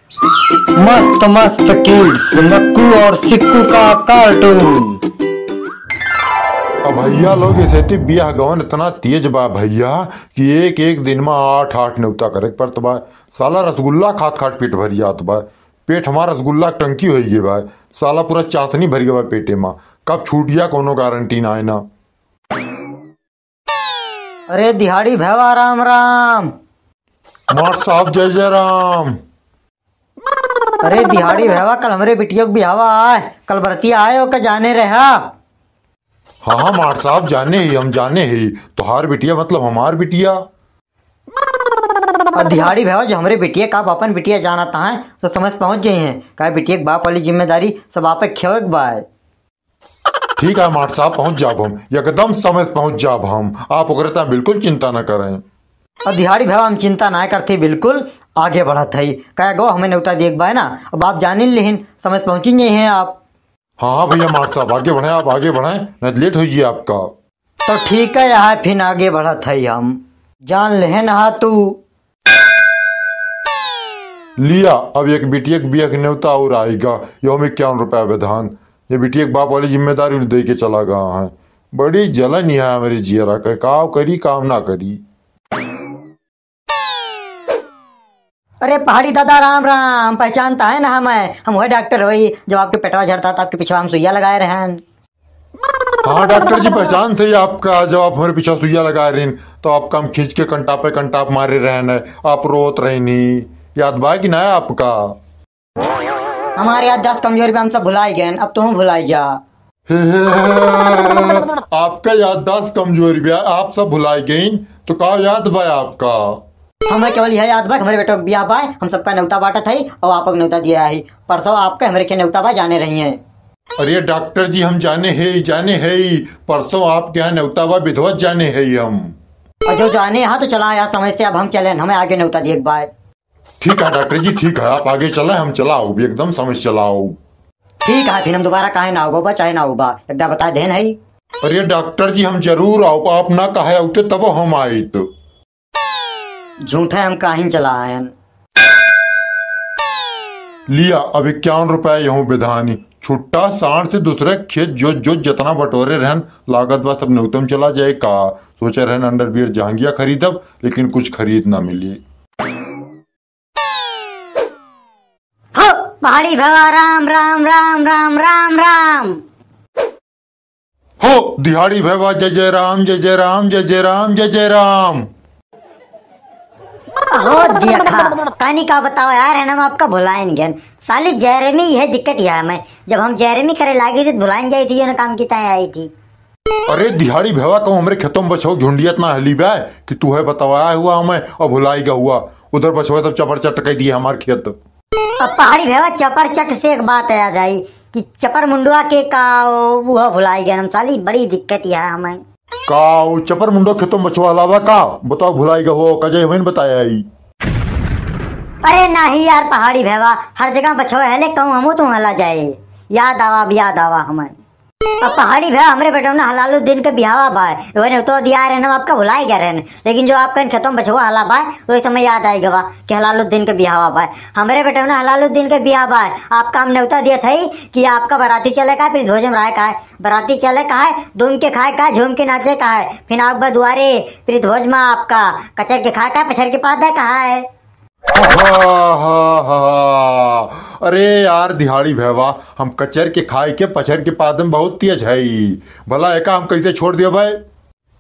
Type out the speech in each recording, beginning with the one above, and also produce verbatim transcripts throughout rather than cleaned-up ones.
मस्त मस्त किड्स, नक्कू और सिक्कू का कार्टून। अब भैया लोग, ऐसे तो बियाह गवन इतना तेज बा भैया कि एक एक दिन में आठ आठ नेवता करे के पड़त बा। साला रसगुल्ला खात खात पेट भर जात बा। पेट हमार रसगुल्ला टंकी होई गई बा। साला पूरा चाशनी भर गया बा पेटे में। कब छूट गया, कोनो गारंटी ना है ना। अरे दिहाड़ी भैवा, राम राम। माट साहब, जय जय राम। अरे दिहाड़ी भैवा, कल हमरे बिटिया के बिहावा आय, कल बरतिया आय, ओके जाने रहा। हाँ हाँ माट साहब, जाने ही हम, जाने ही। तोहार बिटिया मतलब हमार बिटिया। और दिहाड़ी भैवा, जो हमरे बिटिया का आप अपन बिटिया जानत हैं, तो समय से पहुँच जाइहैं। का बिटिया के बाप वाली जिम्मेदारी सब आपे खेवे के बा। ठीक है माट साहब, पहुँच जाब हम, एकदम समय से पहुँच जाब हम। आप ओकरे ता बिल्कुल चिंता न करें। और दिहाड़ी भैया, हम चिंता ना करते, बिल्कुल आगे बढ़त है। कह गो हमें नेवता देख बाय ना, अब आप जान ही लेहिन, समय से पहुँची नहीं है आप। हाँ हाँ भैया माट साहब, आगे बढ़े, आप आगे बढ़े, नहीं तो लेट हो जाए आपका। तो ठीक है, यहाँ फिर आगे बढ़त है हम। जान लेहन हा तू। लिया, अब एक बिटिया के बिया के नेवता और आएगा, यो में इक्यावन रुपया विधान। ये बिटिया के बाप वाली जिम्मेदारी उन्हें दे के चला गया है। बड़ी जलन यहाँ है मेरे जियरा के, काव करी, काव ना करी। अरे पहाड़ी दादा, राम राम। पहचानता है ना हमें? हम वही डॉक्टर होई, जब आपके पेटवा झड़ता था, आपके पिछवा हम सुइया लगाए रहन। हाँ डॉक्टर जी, पहचान थे आपका। जब आप हमारे पीछे सुइया लगा रहे हैं, तो आपका हम खींच के कंटापे कंटाप मारे रहन है, आप रोत रहे नहीं। याद बा कि ना आपका? हमारे याददाश्त कमजोर बा, हम सब भुलाई गए, अब तुम भुलाई जा। आपका याददाश्त कमजोर बा, आप सब भुलाई गईन, तो का याद बा आपका? हमें केवल यह याद बा कि हमरे बेटो के बियाह बा, हम सबका नेवता बांटत हई और आपक नेवता दिया है। परसों आपके हमरे के नेवता बा, जाने रही हैं। अरे डॉक्टर जी, हम जाने है, जाने है, परसों आपके यहाँ नेवता बा, विधवत जाने है हम। और जो जाने हा तो चला यार समय से, अब हम चलेन, हमें आगे नेवता दिए के बा। ठीक है डॉक्टर जी, ठीक है, आप आगे चले, हम चला आउब, एकदम समय से चला आउब। ठीक है, फिर हम दोबारा काहे ना आउबा, चाहे ना आउबा, एक बार बता देन है। अरे डॉक्टर जी, हम जरूर आउब, आप ना कहे आउते तब हम आइत। झूठे हम काहिन चला आयन। लिया, अब इक्यावन रुपया यहूँ विधानी। छुट्टा सांड से दूसरे खेत जोत जोत जतना बटोरे रहन, लागत बा सब नेवतम चला जाए का। सोचे रहन अंडरवियर जहांगिया खरीदब, लेकिन कुछ खरीद ना मिली। हो, पहाड़ी भवा, राम, राम, राम, राम, राम, राम। हो, दिहाड़ी भवा, जय जय राम, जय जय राम, जय जय राम, जय जय राम। हो, देखा, तानी का बताओ यार, है ना, हम आपका भुलाइन गए। साली जेरेमी, यह दिक्कत यह है, मैं, जब हम जेरेमी करे लागी थी, भुलाइन जाई थी, ये ना काम की ताई आई थी। अरे दिहाड़ी भवा, कहूँ हमरे खेतों में बछऊ झुंडियत ना हली बा कि तू है बतवाया हुआ हमें और भुलाई गया हुआ। उधर बछवा तब चपर चट कह दिए हमार खेत। अब पहाड़ी भवा, चपर चट से एक बात याद आई कि चपर मुंडवा के का वो भुलाई गए हम साली, बड़ी दिक्कत यह है हमें। का वो चपर मुंडो खेतों में बछवा हलावा का? बताओ भुलाई गए हो, का जाए हमें बताया आई। अरे नहीं यार पहाड़ी भवा, हर जगह बछवा है ले कहूँ हमू तू हला जाए। याद आवा, अब याद आवा हमें। अब पहाड़ी भैया, हमरे बेटौना हलालुद्दीन के बिहावा बा। वने तो दिया रहन, हम आपका भुलाई गए रहन, लेकिन जो आपका इन खेतों में बछवा हला बा, वही समय याद आई गवा कि हलालुद्दीन के बिहावा बा। हमरे बेटौना हलालुद्दीन के बिहावा बा, आपका हम नेवता दिया था कि आपका बराती चले का है, फिर भोज में रहे का है, बराती चले का है, दुम के खाए का है, झूम के नाचे का है, फिर आप बा दुआरे, फिर भोज में आपका कचर के खाए का है, पछर के पादे का है। हा, हा, हा। अरे यार दिहाड़ी भैवा, हम कचर के खाए के पछर के पादे में बहुत तेज है। भला एका हम कैसे छोड़ दिया भाई?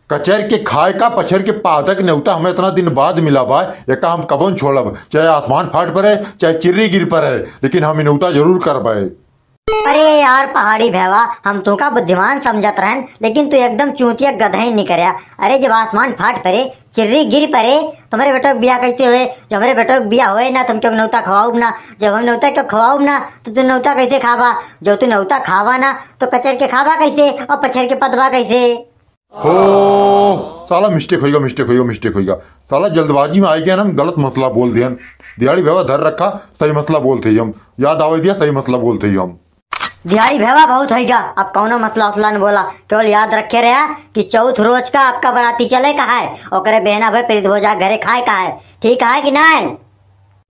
कचर के खाए का पछर के पादक नेवता हमें इतना दिन बाद मिला बा, एका हम कबो न छोड़ब, चाहे आसमान फाट पड़े, चाहे चिर्री गिर पड़े, लेकिन हम ई नेवता जरूर करबे। अरे यार पहाड़ी भैवा, हम तोका बुद्धिमान समझत रहन, लेकिन तू एकदम चूतिया गधा ही निकर्या। अरे जब आसमान फाट पड़े, चिर्री गिर पड़े, तो हमरे बेटो के बियाह कैसे होए? जो हमरे बेटो के बियाह होए ना, तो हम क्यों नेवता खवाउब ना? जब हम नेवता क्यों खवाउब ना, तो तू नेवता कैसे खाबा? जब तू नेवता खाबा ना, तो कचर के खाबा कैसे और पछर के पदबा कैसे? हो, साला mistake होइगा, mistake होइगा, mistake होइगा। साला जल्दबाजी में आइगा ना, हम गलत मसला बोल दिहन। दिहाड़ी भैवा धर रखा, सही मसला बोलते ही हम। याद आवे दिया, सही मसला बोलते ही हम। दिहाड़ी भैवा बहुत होइगा, अब कौनो मसला उसला न बोला। केवल याद रखे रहा कि चौथ रोज का आपका बराती चले का है, ओकरे बहना भे प्रीत भोजा घरे खाए का है, ठीक है कि नहीं?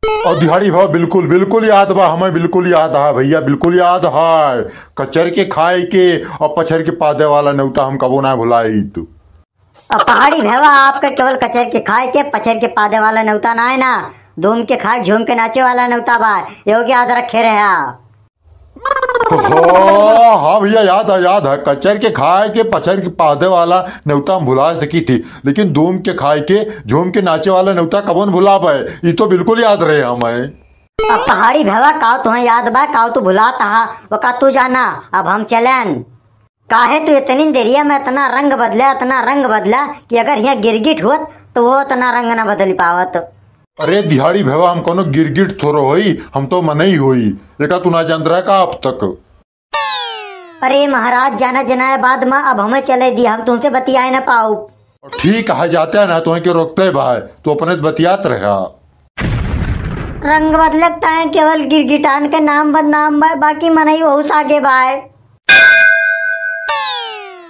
और दिहाड़ी भैया, बिल्कुल, बिल्कुल याद बा, हमें बिल्कुल याद है भैया, बिल्कुल याद है। कचर के खाए के और पछर के पादे वाला नेवता हम कबो ना भुलाई तू। और पहाड़ी भैया, आपका केवल कचर के खाए के, पछर के पादे वाला नेवता ना है ना, धूम के खाए, झूम के नाचे वाला नेवता बा, यो याद रखे रहा। हाँ, हाँ भैया, याद है, याद है। कचर के खाए के, पछर के पादे वाला नेवता हम भुला सकी थी, लेकिन धूम के खाए के, झूम के नाचे वाला नेवता कबो न भुलाबे, ई तो बिल्कुल याद रहे हमें। अब पहाड़ी भैया, काव तुहें याद बा, काव तू भुलात हा, वका तू जाना, अब हम चलेन। काहे तू इतनी देरिया में इतना रंग बदला, इतना रंग बदला कि अगर यहाँ गिरगिट होत तो वो इतना रंग ना बदल पावत। अरे दिहाड़ी भैया, हम कोनो गिरगिट थोड़ो होई, हम तो मनई होई। एका तू ना जानत रहा का अब तक? अरे महाराज, जाना जनाए बाद में अब हमें चले दी, हम तुमसे बतियाए ना पाऊ। ठीक है, जाते हैं ना, तुहें के रोकते भाई, तू अपने बतियात रहा। रंग बदलत ताए केवल गिरगिटान के नाम बदनाम बा, बाकी मनई बहुत आगे बाय।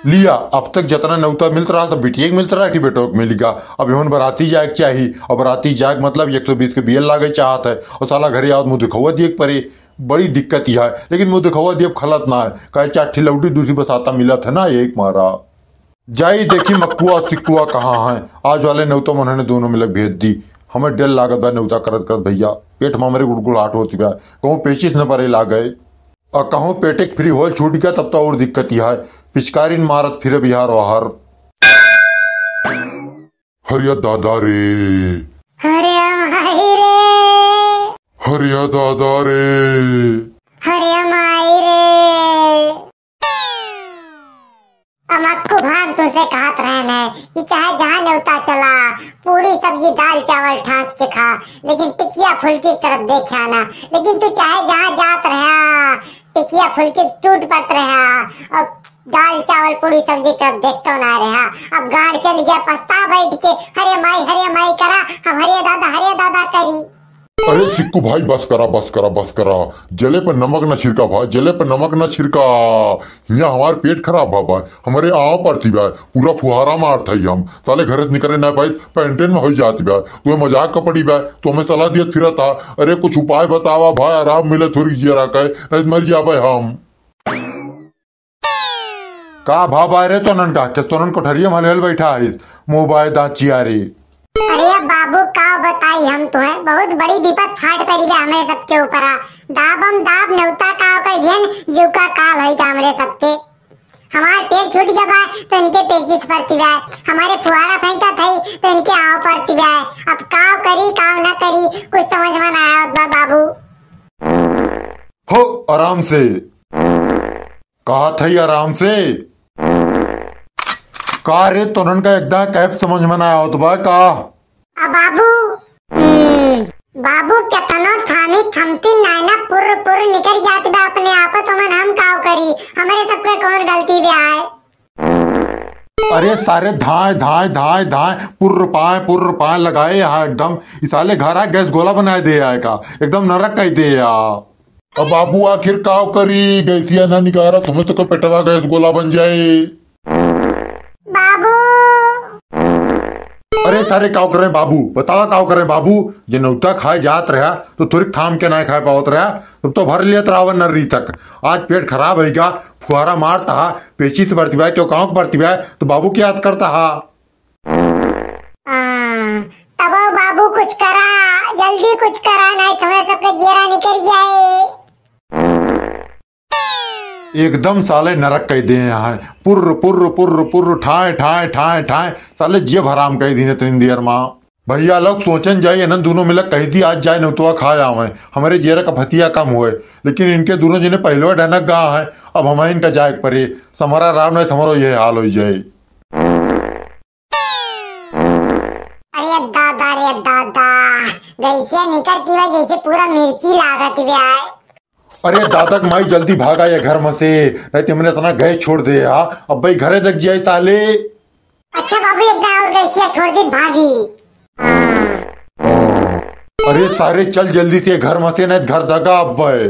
लिया, अब तक जितना नेवता मिलत रहा, सब बिटिया के मिलत रहा, कि बेटो के मिल गया। अब इमन बराती जाए के चाही, और बराती जाए के मतलब एक सौ बीस के बियल लागे चाहत है, और साला घरे आवत मुँह दिखौआ दिए के परे। बड़ी दिक्कत यह है, लेकिन मुँह दिखौआ दिए खलत ना है, काहे चार ठी लौटी दूसरी बसाता मिलत है ना, एक मारा। जाई देखी मक्कुआ सिक्कुआ कहाँ है। आज वाले नेवता में उन्होंने दोनों मिलक भेज दी। हमें डर लागत बा नेवता करत करत भैया, पेट में हमरे गुड़गुड़ाहट होती बा। कहूँ पेचिस न परे लागे, और कहूँ पेटे के फ्री होल छूट गया, तब तो और दिक्कत ही है। पिचकारिन मारत फिर बिहार वाहर। हरिया दादा रे। हरिया माई रे। हरिया दादा रे। हरिया माई रे। अब मक्कू भान तुमसे कहत रहन है कि चाहे जहाँ नेवता चला, पूरी सब्जी दाल चावल ठास के खा, लेकिन टिकिया फुल्की की तरफ देखे ना। लेकिन तू चाहे जहाँ जात रहा, टिकिया फुल्की टूट पड़त रहा, और दाल चावल पूरी सब्जी की तरफ देखतो ना रहा। अब गांड चल गया पछता बैठ के, हरे माई हरे माई करा, हम हरे दादा हरे दादा करी। अरे सिक्कू भाई, बस करा, बस करा, बस करा। जले पर नमक ना छिड़का भाई, जले पर नमक ना छिड़का। हियाँ हमार पेट खराब बा भाई, हमरे आँव परती बा, पूरा फुहारा मारत हई हम। साले घरे से निकरे ना पाइत, पैंटेन में होई जात बा। तू मजाक का पड़ी बा, तू हमें सलाह दियत फिरत हा। अरे कुछ उपाय बतावा भाई, आराम मिले थोड़ी जियरा के, नहीं तो मर जाबे हम। का भा बाय रे तोनन का? के तोनन कोठरिया में हलहल बैठा हइस, मुँह बाय दाँत चियारी। अरे बाबू, का बताई हम तुहें, बहुत बड़ी विपत फाट पड़ी बे हमरे सबके ऊपरा। दाबम दाब नेवता का कह दिहन, जीव का काल होई का हमरे सबके। हमार पेट छूट गया बा, तो इनके पेचिस परती बा, हमारे फुहारा फेंकत हई, तो इनके आँव परती बा। अब काव करी, काव ना करी, कुछ समझ में ना आवत बा बाबू। हो, आराम से। कहा थई आराम से। का रे, तोनन का एकदम कैप समझ में ना आवत बा का? आ बाबू, हम्म, बाबू केतनो थामी थमती नायना पुर्र पुर्र निकल जात बा अपने आप, तो मन हम काव करी, हमरे सबके कौन गलती बे आए? अरे सारे धाय धाय धाय धाय पुर्र पाए पुर्र पाए लगाए यहाँ एकदम, ई साले घर आ गैस गोला बनाए दे आए का, एकदम नरक कह दे या। अब बाबू आखिर काव करी, गैसिया ना निकारा, तुम्हें तो को पेटवा गैस गोला बन जाए। बाबू। अरे सारे काव करे बाबू, बतावा काव करे बाबू, जे नेवता खाए जात रहा तो थोड़ी थाम के ना खाए पावत रहा, तब तो भर लियत रावन नर्री तक। आज पेट खराब होइगा, फुहारा मारता हा, पेचिस बरती बा, क्यों काव के बरती बा, तो बाबू के याद करता हा। हाँ, तबो बाबू कुछ करा, जल्दी कुछ करा, नहीं तो हमें सबके जेरा निकल जाए। एकदम साले नरक कह दे हैं, पुर्र पुर्र पुर्र पुर्र, ठाए ठाए ठाए ठाए, साले जियब हराम कह दीन इतनी देर माँ। भैया लोग सोचन जाए, इन्हन दोनों मिलक कह दी आज जाए नेवतवा खाए आवे, हमरे जेरा का फतिया कम होए, लेकिन इनके दोनों जने पहलवा ढनक गा है, अब हमें इनका जाए के परे, समरा राव नहीं तो हमरो ये हाल हो जाए। अरे दादा रे दादा, गैसिया निकरती बा जैसे पूरा मिर्ची लागत बे आए। अरे दादा के माई, जल्दी भागा ये घर में से, नहीं तो हमने इतना गैस छोड़ दे हा, अब भाई घरे तक जाए साले। अच्छा बाबू, इतना और गैसिया छोड़ दी, भागी। हाँ। अरे सारे चल जल्दी से घर में से, नहीं तो घर दगा अब भाई।